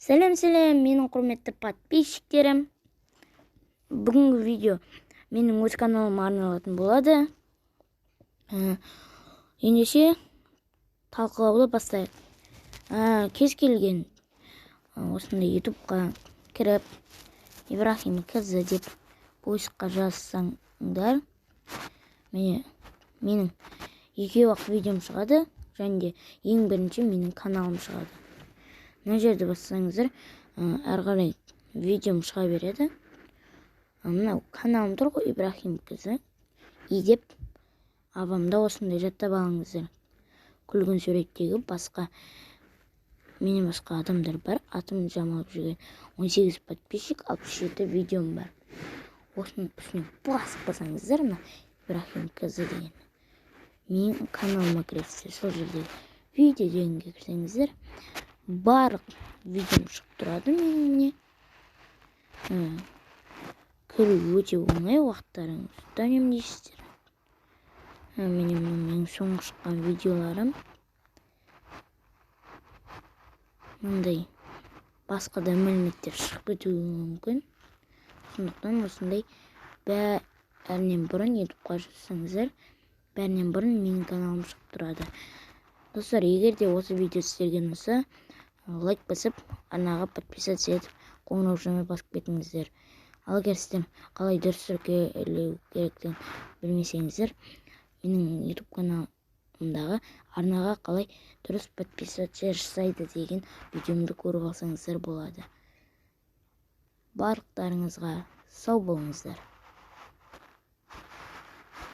Сәлем, сәлем, менің құрметті подписчиктерім. Бүгінгі видео менің өз каналыма арналатын болады. Ендеше талқылауды бастайық. Кез келген осындай ютубқа кіріп, Ибрахим КЗ деп поискқа жазсаңдар, міне, менің екеу-ақ видеом шығады және де ең бірінші менің каналым шығады. Мына жерді бассаңыздар, әрі қарай видеом шыға береді. Мынау каналым тұр ғой, Ибрахим КЗ и деп абамда осындай жаттап алыңыздар. Күлгін суреттегі басқа менен басқа адамдар бар, атымды жамалып жүрген 18 подписчик, 67 видеом бар. Осының үстіне басып қалсаңыздар, мына Ибрахим КЗ деген менің каналыма кіресіздер. Сол жердегі видео дегенге кірсеңіздер, барлық видеом шығып тұрады менің. Міне, кіру өте оңай, уақыттарыңызды үнемдейсіздер. Міне, менің соңғы шыққан видеоларым. Мындай басқа да мәліметтер шығып кетуі мүмкін, сондықтан осындай бәрінен бұрын ютубқа жазсаңыздар, бәрінен бұрын менің каналым шығып тұрады. Достар, егер де осы видео сіздерге ұнаса, лайк басып, арнаға подписаться етіп, қоңыраушаны басып кетіңіздер. Ал егер сіздер қалай дұрыс тіркелу керектігін білмесеңіздер, менің ютуб каналымдағы арнаға қалай дұрыс подписаться жасайды деген видеомды көріп алсаңыздар болады. Барлықтарыңызға сау болыңыздар.